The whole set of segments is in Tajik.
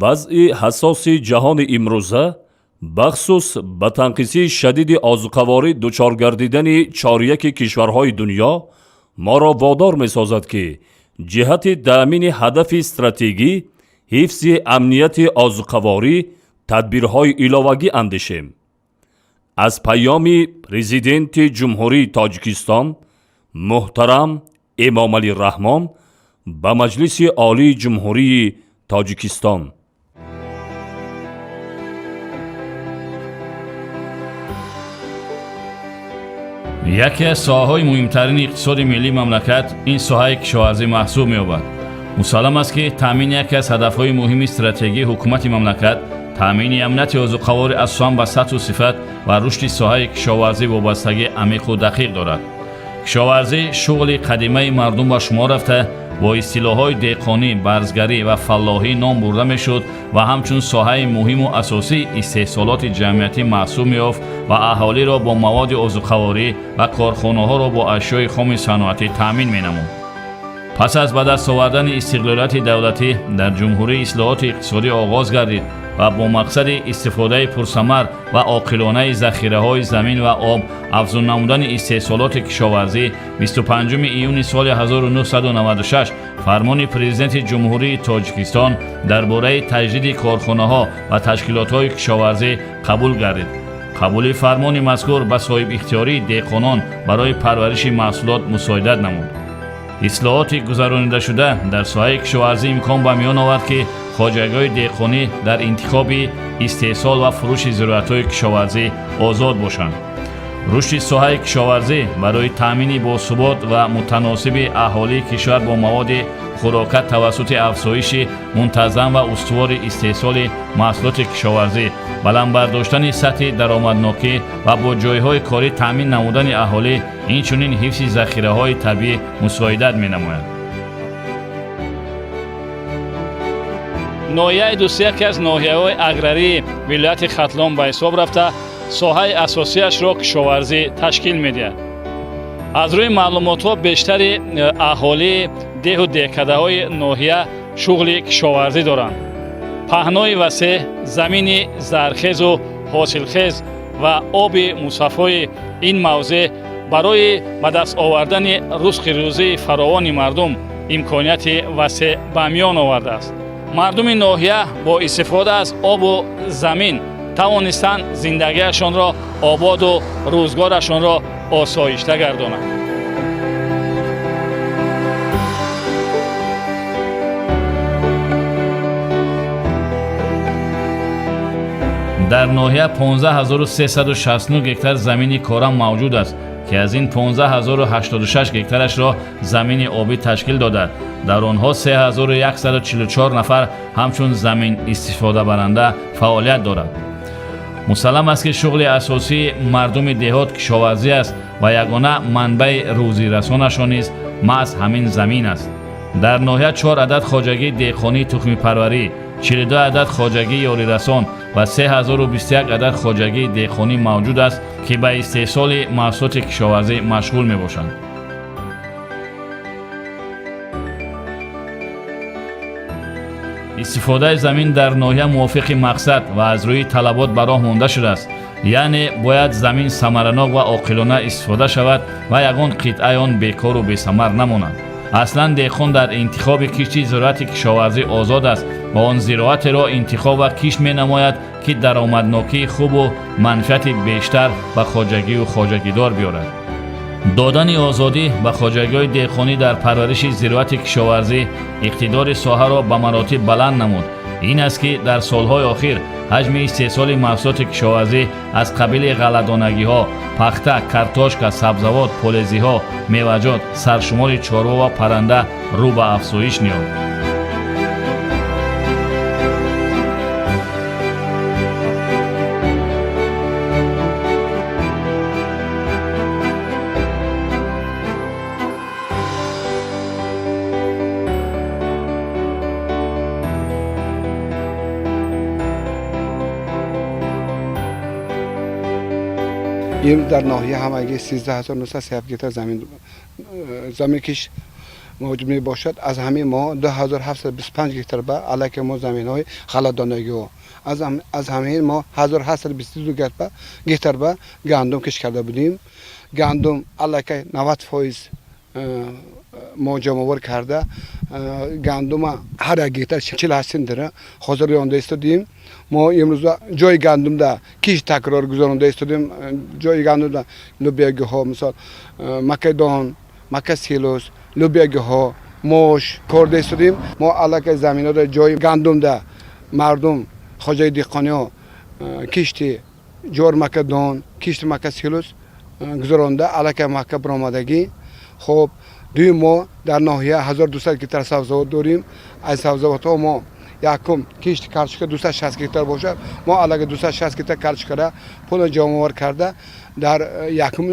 Вазъи ҳассоси ҷаҳони имрӯза, бахусус ба танқисии шадиди озуқаворӣ дучор гардидани чоряки кишварҳои дунё моро водор месозад, ки ҷиҳати таъмини ҳадафи стратегӣ, ҳифзи амнияти озуқаворӣ, тадбирҳои иловагӣ андешем. Аз паёми Президенти Ҷумҳурии Тоҷикистон муҳтарам Эмомалӣ Раҳмон ба Маҷлиси Олии Ҷумҳурии Тоҷикистон. Яке аз соҳаҳои муҳимтарини иқтисоди миллии мамлакат ин соҳаи кишоварзӣ маҳсуб меёбад. Мусаллам аст, ки таъмини яке аз ҳадафҳои муҳими стратегии ҳукумати мамлакат, таъмини амнияти озуқаворӣ, асосан ба сатҳу сифат ва рушди соҳаи кишоварзӣ вобастагии амиқу дақиқ дорад. Кишоварзӣ шуғли қадимаи мардум ба шумор рафта, бо истилоҳҳои деҳқонӣ, барзгарӣ ва фаллоҳӣ ном бурда мешуд ва ҳамчун соҳаи муҳиму асосии истеҳсолоти ҷамъиятӣ маҳсуб меёфт ва аҳолиро бо маводи озуқаворӣ ва корхонаҳоро бо ашёи хоми саноатӣ таъмин менамуд. Пас аз ба даст овардани истиқлолияти давлатӣ дар ҷумҳурӣ ислоҳоти иқтисодӣ оғоз гардид ва бо мақсади истифодаи пурсамар ва оқилонаи захираҳои замин ва об, афзун намудани истеҳсолоти кишоварзӣ, 25 июни соли 1996 фармони Президенти Ҷумҳурии Тоҷикистон дар бораи таҷдиди корхонаҳо ва ташкилотҳои кишоварзӣ қабул гардид. Қабули фармони мазкур ба соҳибихтиёрии деҳқонон барои парвариши маҳсулот мусоидат намуд. Ислоҳоти гузаронидашуда дар соҳаи кишоварзӣ имкон ба миён овард, ки хоҷагиҳои деҳқонӣ дар интихоби истеҳсол ва фурӯши зироатҳои кишоварзӣ озод бошанд. Рушди соҳаи кишоварзӣ барои таъмини босубот ва мутаносиби аҳолии кишвар бо маводи хӯрока тавассути афзоиши мунтазам ва устувори истеҳсоли маҳсулоти кишоварзӣ, баланд бардоштани сатҳи даромаднокӣ ва бо ҷойҳои корӣ таъмин намудани аҳолӣ, инчунин ҳифзи захираҳои табиӣ мусоидат менамояд. Ноҳияи Дӯстӣ яке аз ноҳияҳои аграрии вилояти Хатлон ба ҳисоб рафта, соҳаи асосиашро кишоварзӣ ташкил медиҳад. Аз рӯи маълумотҳо, бештари аҳолии деҳу деҳкадаҳои ноҳия шуғли кишоварзӣ доранд. Паҳнои васеъ, замини зархезу ҳосилхез ва оби мусаффои ин мавзеъ барои ба даст овардани рузқи рӯзии фаровони мардум имконияти васеъ ба миён овардааст. Мардуми ноҳия бо истифода аз обу замин тавонистанд зиндагиашонро ободу рӯзгорашонро осоишта гардонанд. Дар ноҳия 15369 гектар замини корам мавҷуд аст, ки аз ин 15086 гектарашро замини обӣ ташкил дода, дар онҳо 3144 нафар ҳамчун замин истифодабаранда фаъолият дорад. Мусаллам аст, ки шуғли асосии мардуми деҳот кишоварзӣ аст ва ягона манбаи рӯзирасонашон низ маҳз ҳамин замин аст. Дар ноҳия чор адад хоҷагии деҳқонии тухмипарварӣ, 42 адад хоҷагии ёрирасон ва 3021 адад хоҷагии деҳқонӣ мавҷуд аст, ки ба истеҳсоли маҳсулоти кишоварзӣ машғул мебошанд. Истифодаи замин дар ноҳия мувофиқи мақсад ва аз рӯи талабот ба роҳ монда шудааст, яъне бояд замин самаранок ва оқилона истифода шавад ва ягон қитъаи он бекору бесамар намонад. Аслан деҳқон дар интихоби кишти зироати кишоварзӣ озод аст ва он зироатеро интихоб ва кишт менамояд, ки даромаднокии хубу манфиати бештар ба хоҷагию хоҷагидор биёрад. Додани озодӣ ба хоҷагиҳои деҳқонӣ дар парвариши зироати кишоварзӣ иқтидори соҳаро ба маротиб баланд намуд. Ин аст, ки дар солҳои охир ҳаҷми истеҳсоли маҳсулоти кишоварзӣ аз қабили ғалладонагиҳо, пахта, картошка, сабзавот, полезиҳо, меваҷот, саршумори чорво ва парранда рӯ ба афзоиш ниҳод. Имрӯз дар ноҳия ҳамагӣ 13937 гектар замин кишт. мавҷуд мебошад. Аз ҳамин мо 2725 гектар ба аллакай мо заминҳои ғалладонагиҳо, аз ҳамин мо 1822 гектар ба гандум кишт карда будем. Гандум аллакай 90% мо ҷамъовар карда, гандума ҳар як гектар 48 центнера ҳозир ронда истодем. Мо имрӯз ҷои гандумда кишт такрор гузаронда истодем. Ҷои гандумда лӯбиягиҳо, мисол макайдон, мака силос, лӯбиягиҳо, мош корда истодем. Мо аллакай заминҳода ҷои гандумда мардум, хоҷаи деҳқониҳо кишти ҷормакадон, кишти мака силос гузаронда, аллакай мака баромадагӣ. Хоб, дуюм, мо дар ноҳия 1200 гектар сабзавот дорем. Аз сабзавотҳо мо якум кишти картошка 260 гектар бошад, мо аллакай 260 гектар картошкара пулла ҷамъовар карда, дар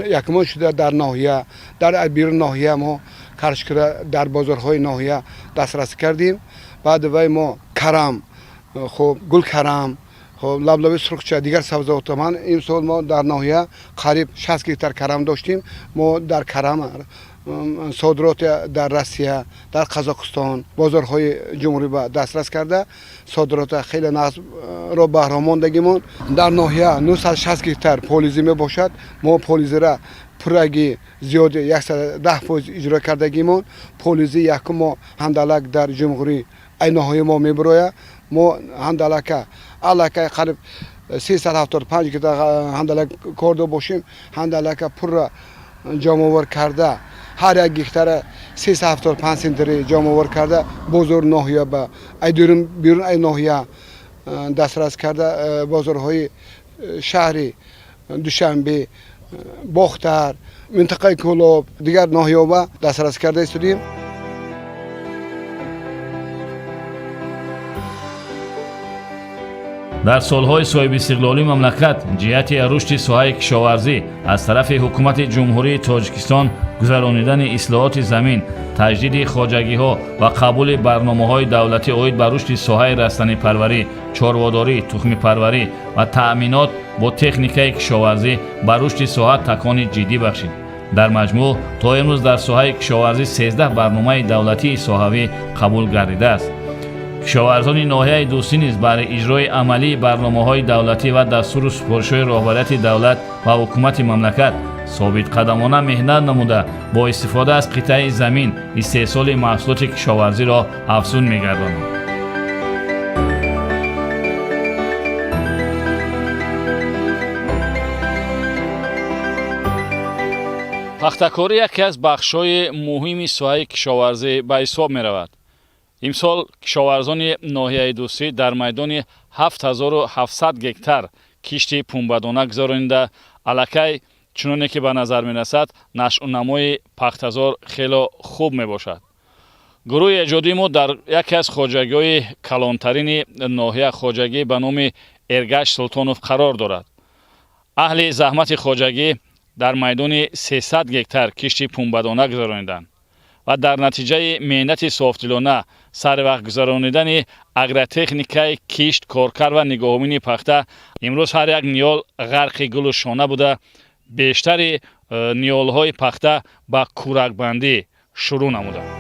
якумон шуда дар ноҳия, дар берун ноҳия мо картошкара дар бозорҳои ноҳия дастрасӣ кардем. Баъди вай мо карам, хуб, гулкарам, хуб, лаблаби сурхча, дигар сабзавотҳо. Ман имсол мо дар ноҳия қариб 60 гектар карам доштем. Мо дар карам содирот дар Россия, дар Қазоқистон, бозорҳои ҷумҳурӣ ба дастрас карда, содирота хеле нағзро баҳромондагимон. Дар ноҳия 960 гектар полизӣ мебошад. Мо полизира пуррагӣ зиёди 110% иҷро кардагимон. Полизи якум мо ҳандалак дар ҷумҳурӣ ай ноҳияи мо мебирояд. Мо ҳандалака аллакай қариб 375 гектар ҳандалак корда бошем. Ҳандалака пурра ҷамъовар карда, ҳар як гектара 375 центнери ҷамъовар карда, бозор ноҳия ба ай берун ай ноҳия дастрас карда, бозорҳои шаҳри Душанбе, Бохтар, минтақаи Кӯлоб, дигар ноҳияҳо ба дастрас карда истодем. Дар солҳои соҳибистиқлолии мамлакат ҷиҳати рушди соҳаи кишоварзӣ аз тарафи ҳукумати Ҷумҳурии Тоҷикистон гузаронидани ислоҳоти замин, таҷдиди хоҷагиҳо ва қабули барномаҳои давлатӣ оид ба рушди соҳаи растанипарварӣ, чорводорӣ, тухмипарварӣ ва таъминот бо техникаи кишоварзӣ ба рушди соҳа такони ҷиддӣ бахшид. Дар маҷмӯъ то имрӯз дар соҳаи кишоварзӣ 13 барномаи давлатии соҳавӣ қабул гардидааст. Кишоварзони ноҳияи Дӯстӣ низ барои иҷрои амалии барномаҳои давлатӣ ва дастуру супоришҳои роҳбарияти давлат ва ҳукумати мамлакат собитқадамона меҳнат намуда, бо истифода аз қитъаи замин истеҳсоли маҳсулоти кишоварзиро афзун мегардонанд. Пахтакорӣ яке аз бахшҳои муҳими соҳаи кишоварзӣ ба ҳисоб меравад. Имсол кишоварзони ноҳияи Дӯстӣ дар майдони 7700 гектар кишти пунбадона гузаронида, аллакай чуноне ки ба назар мерасад, нашъунамои пахтазор хело хуб мебошад. Гурӯҳи эҷодии мо дар яке аз хоҷагиҳои калонтарини ноҳия, хоҷагӣ ба номи Эргаш Султонов қарор дорад. Аҳли заҳмати хоҷагӣ дар майдони 300 гектар кишти пунбадона гузарониданд ва дар натиҷаи меҳнати софдилона, саривақт гузаронидани агротехникаи кишт, коркард ва нигоҳубини пахта имрӯз ҳар як ниҳол ғарқи гулу шона буда, бештари ниҳолҳои пахта ба кӯракбандӣ шурӯъ намуданд.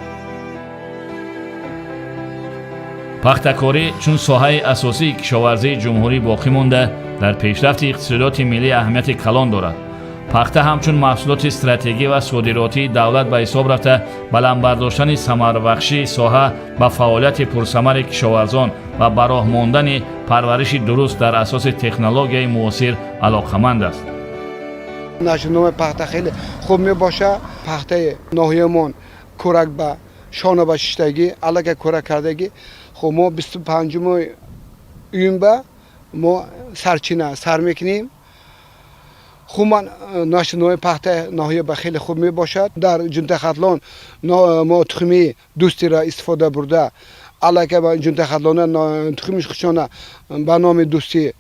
Пахтакорӣ чун соҳаи асосии кишоварзии ҷумҳурӣ боқӣ монда, дар пешрафти иқтисодиёти миллӣ аҳамияти калон дорад. Пахта ҳамчун маҳсулоти стратегӣ ва содиротии давлат ба ҳисоб рафта, баланд бардоштани самарбахшии соҳа ба фаъолияти пурсамари кишоварзон ва ба роҳ мондани парвариши дуруст дар асоси технологияи муосир алоқаманд аст. Нашъунамои пахта хеле хуб мебошад. Пахтаи ноҳиямон кӯрак ба шона ба шиштагӣ, аллакай кӯрак кардагӣ. Хуб, мо 25-уми июн ба мо сарчина сар мекунем. Хуб, ман нашъунамои пахта ноҳия ба хеле хуб мебошад. Дар ҷунтаи Хатлон мо тухмии Дӯстиро истифода бурда, аллакай ба ҷунтаи Хатлона тухми хушона ба номи Дӯстӣ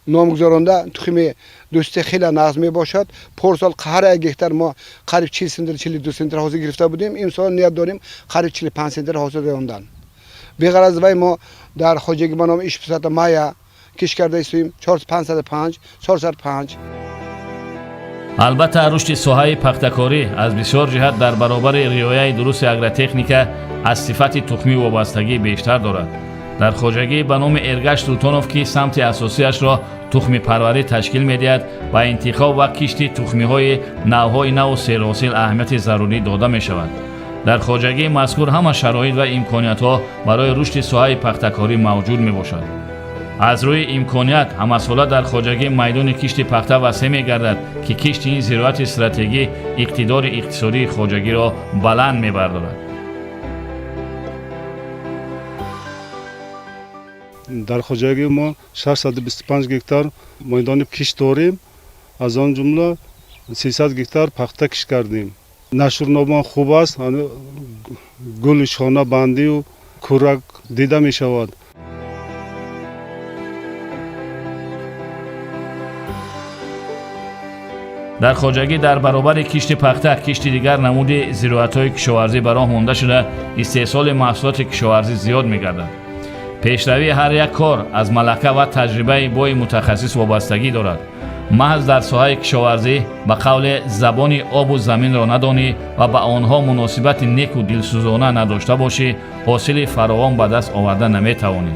ном гузаронда, тухми Дӯстӣ хеле нағз мебошад. Порсол ҳар як гектар мо қариб 40 центнер, 42 центнер ҳосил гирифта будем. Имсол ният дорем қариб 45 центнер ҳосил рондан. Беғараз вай мо дар хоҷагӣ ба номи Ишписата мая кишт карда истоем, 505, 405. Албатта, рушди соҳаи пахтакорӣ аз бисёр ҷиҳат дар баробари риояи дурусти агротехника аз сифати тухмӣ вобастагӣ бештар дорад. Дар хоҷагӣ ба номи Эргаш Султонов, ки самти асосиашро тухмипарварӣ ташкил медиҳад, ба интихоб ва кишти тухмиҳои навъҳои наву серҳосил аҳамияти зарурӣ дода мешавад. Дар хоҷагии мазкур ҳама шароит ва имкониятҳо барои рушди соҳаи пахтакорӣ мавҷуд мебошад. Аз рӯи имконият ҳамасола дар хоҷагӣ майдони кишти пахта васеъ мегардад, ки кишти ин зироати стратегӣ иқтидори иқтисодии хоҷагиро баланд мебардорад. Дар хоҷагии мо 625 гектар майдони кишт дорем, аз он ҷумла 300 гектар пахта кишт кардем. Нашъунамо хуб аст, гули шонабандию кӯрак дида мешавад. Дар хоҷагӣ дар баробари кишти пахта кишти дигар намуди зироатҳои кишоварзӣ ба роҳ монда шуда, истеҳсоли маҳсулоти кишоварзӣ зиёд мегардад. Пешравии ҳар як кор аз малака ва таҷрибаи бои мутахассис вобастагӣ дорад. Маҳз дар соҳаи кишоварзӣ, ба қавле, забони обу заминро надонӣ ва ба онҳо муносибати неку дилсӯзона надошта бошӣ, ҳосили фаровон ба даст оварда наметавонӣ.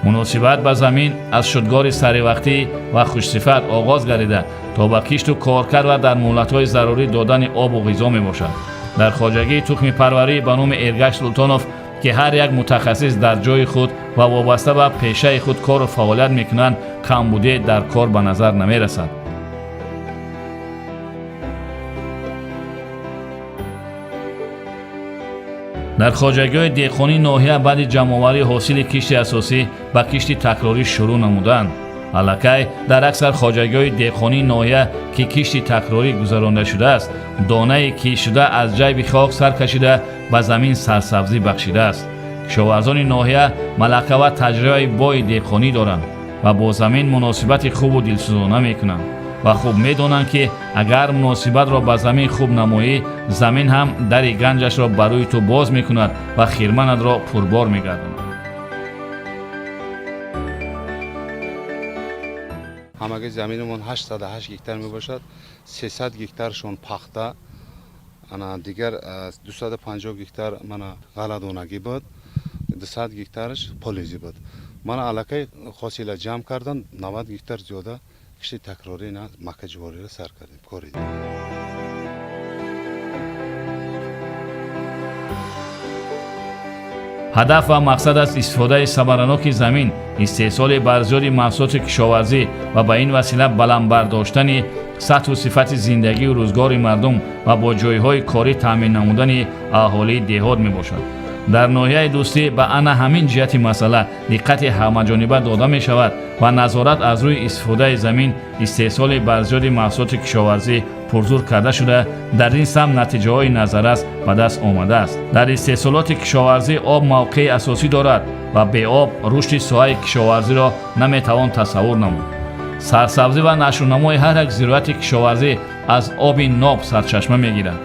Муносибат ба замин аз шудгори саривақтӣ ва хушсифат оғоз гардида то ба кишту коркард ва дар муҳлатҳои зарурӣ додани обу ғизо мебошад. Дар хоҷагии тухмипарварӣ ба номи Эргаш Султонов, ки ҳар як мутахассис дар ҷои худ ва вобаста ба пешаи худ кору фаъолият мекунанд, камбудие дар кор ба назар намерасад. Дар хоҷагиҳои деҳқонии ноҳия баъди ҷамъоварии ҳосили кишти асосӣ ба кишти такрорӣ шурӯъ намуданд. Аллакай дар аксар хоҷагиҳои деҳқонии ноҳия, ки кишти такрорӣ гузаронда шудааст, донае киштшуда аз ҷайби хок сар кашида, ба замин сарсабзӣ бахшидааст. Кишоварзони ноҳия малака ва таҷрибаи бои деҳқонӣ доранд ва бо замин муносибати хубу дилсӯзона мекунанд ва хуб медонанд, ки агар муносибатро ба замин хуб намоӣ, замин ҳам дари ганҷашро ба рӯи ту боз мекунад ва хирманатро пурбор мегардонад. Ҳамаги заминамон 808 гектар мебошад, 300 гектаршон пахта, ана дигар 250 гектар мана ғалладонагӣ буд, 200 гектараш полизӣ буд. Мана аллакай ҳосила ҷамъ кардан, 90 гектар зиёда кишти такрорӣ на маккаҷувориро сар кардем, коридем. Ҳадаф ва мақсад аз истифодаи самараноки замин истеҳсоли барзиёди маҳсулоти кишоварзӣ ва ба ин васила баланд бардоштани сатҳу сифати зиндагию рӯзгори мардум ва бо ҷойҳои корӣ таъмин намудани аҳолии деҳот мебошад. Дар ноҳияи Дӯстӣ ба ана ҳамин ҷиҳати масъала диққати ҳамаҷониба дода мешавад ва назорат аз рӯи истифодаи замин истеҳсоли барзиёди маҳсулоти кишоварзӣ пурзур карда шуда, дар ин самт натиҷаҳои назаррас ба даст омадааст. Дар истеҳсолоти кишоварзӣ об мавқеи асосӣ дорад ва беоб рушди соҳаи кишоварзиро наметавон тасаввур намуд. Сарсабзӣ ва нашъунамои ҳар як зироати кишоварзӣ аз оби ноб сарчашма мегирад.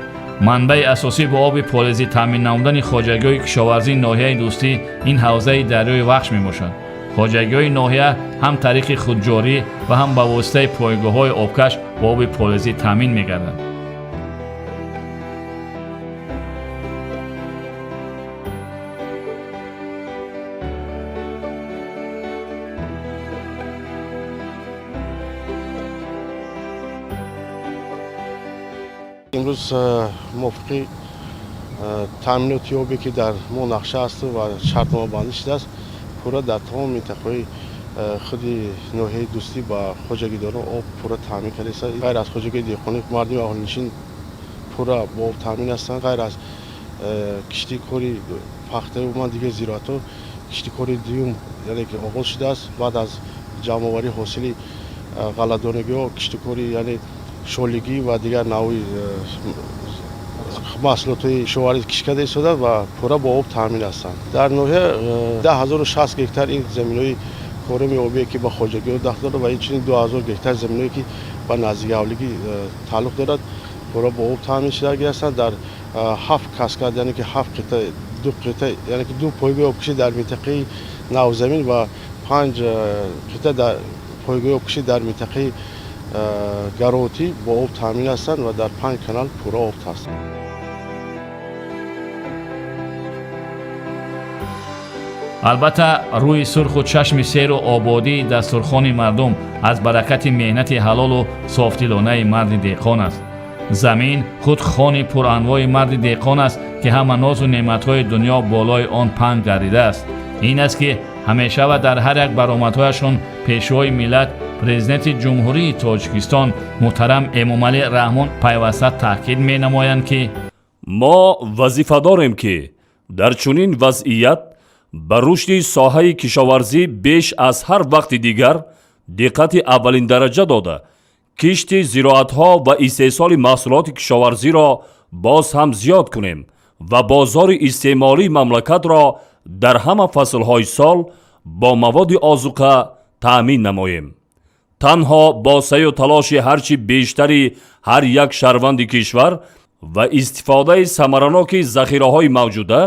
Манбаи асосӣ бо оби полезӣ таъмин намудани хоҷагиҳои кишоварзии ноҳияи Дӯстӣ ин ҳавзаи дарёи Вахш мебошад. Хоҷагиҳои ноҳия ҳам тариқи худҷорӣ ва ҳам ба воситаи пойгоҳҳои обкаш бо оби полезӣ таъмин мегарданд. Имрӯз мувофиқи таъминоти обе, ки дар мо нақша асту ва шартномабандӣ шудааст, пурра дар тамоми минтақаҳои худи ноҳияи Дӯстӣ ба хоҷагидорон об пурра таъмин кардааст. Ғайр аз хоҷагии деҳқонӣ, мардуми аҳолинишин пурра бо об таъмин ҳастанд. Ғайр аз кишти кори пахтаю ман дигар зироатҳо, кишти кори дуюм, яъне ки оғоз шудааст. Баъд аз ҷамъоварии ҳосили ғалладонагиҳо, киштукори, яъне шолигӣ ва дигар навъи маҳсулотҳои кишоварзӣ кишт карда истодаанд ва пурра бо об таъмин ҳастанд. Дар ноҳия 10 060 гектар ин заминҳои короми обие, ки ба хоҷагиҳо дахл дорад, ва инчунин 2000 гектар заминҳое, ки ба наздикиҳавлигӣ тааллуқ дорад, пурра бо об таъмин шудагӣ ҳастанд. Дар ҳафт каскад, яъне ки ҳафт қитъа, ду қитъа, яъне ки ду пойгоҳи обкашӣ дар минтақаи Навзамин ва панҷ қитъа дар пойгоҳи обкашӣ дар минтақаи Гаротӣ бо об таъмин ҳастанд ва дар 5 канал пурра об ҳаст. Албатта, рӯи сурху чашми серу ободии дастурхони мардум аз баракати меҳнати ҳалолу софдилонаи марди деҳқон аст. Замин худ хони пуранвои марди деҳқон аст, ки ҳама нозу неъматҳои дунё болои он панг гардидааст. Ин аст, ки ҳамеша ва дар ҳар як баромадҳояшон Пешвои миллат, Президенти Ҷумҳурии Тоҷикистон муҳтарам Эмомалӣ Раҳмон пайваста таъкид менамоянд, ки мо вазифа дорем, ки дар чунин вазъият ба рушди соҳаи кишоварзӣ беш аз ҳар вақти дигар диққати аввалиндараҷа дода, кишти зироатҳо ва истеҳсоли маҳсулоти кишоварзиро боз ҳам зиёд кунем ва бозори истеъмолии мамлакатро дар ҳама фаслҳои сол бо маводи озуқа таъмин намоем. Танҳо бо саъю талоши ҳарчи бештари ҳар як шаҳрванди кишвар ва истифодаи самараноки захираҳои мавҷуда,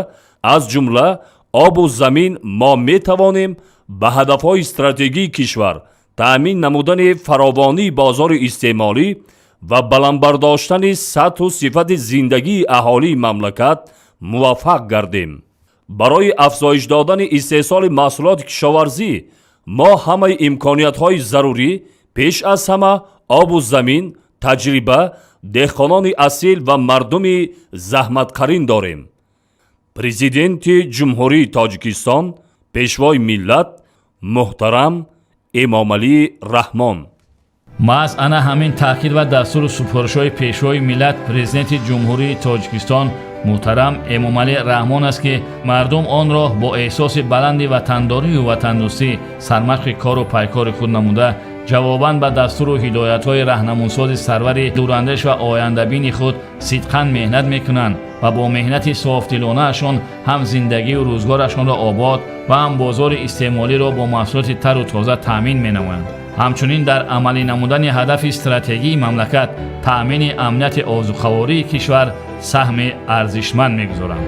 аз ҷумла обу замин, мо метавонем ба ҳадафҳои стратегии кишвар, таъмин намудани фаровонии бозори истеъмолӣ ва баландбардоштани сатҳу сифати зиндагии аҳолии мамлакат муваффақ гардем. Барои афзоиш додани истеҳсоли маҳсулоти кишоварзӣ мо ҳамаи имкониятҳои зарурӣ, пеш аз ҳама обу замин, таҷриба, деҳқонони асил ва мардуми заҳматқарин дорем. Президенти Ҷумҳурии Тоҷикистон, Пешвои миллат муҳтарам Эмомалӣ Раҳмон. Маҳз ана ҳамин таъкид ва дастуру супоришҳои Пешвои миллат, Президенти Ҷумҳурии Тоҷикистон муҳтарам Эмомалӣ Раҳмон аст, ки мардум онро бо эҳсоси баланди ватандорию ватандӯстӣ сармашқи кору пайкори худ намуда, ҷавобан ба дастуру ҳидоятҳои раҳнамунсози сарвари дурандеш ва ояндабини худ сидқан меҳнат мекунанд ва бо меҳнати софдилонаашон ҳам зиндагию рӯзгорашонро обод ва ҳам бозори истеъмолиро бо маҳсулоти тару тоза таъмин менамоянд. Ҳамчунин дар амалӣ намудани ҳадафи стратегии мамлакат, таъмини амнияти озуқавории кишвар, саҳми арзишманд мегузоранд.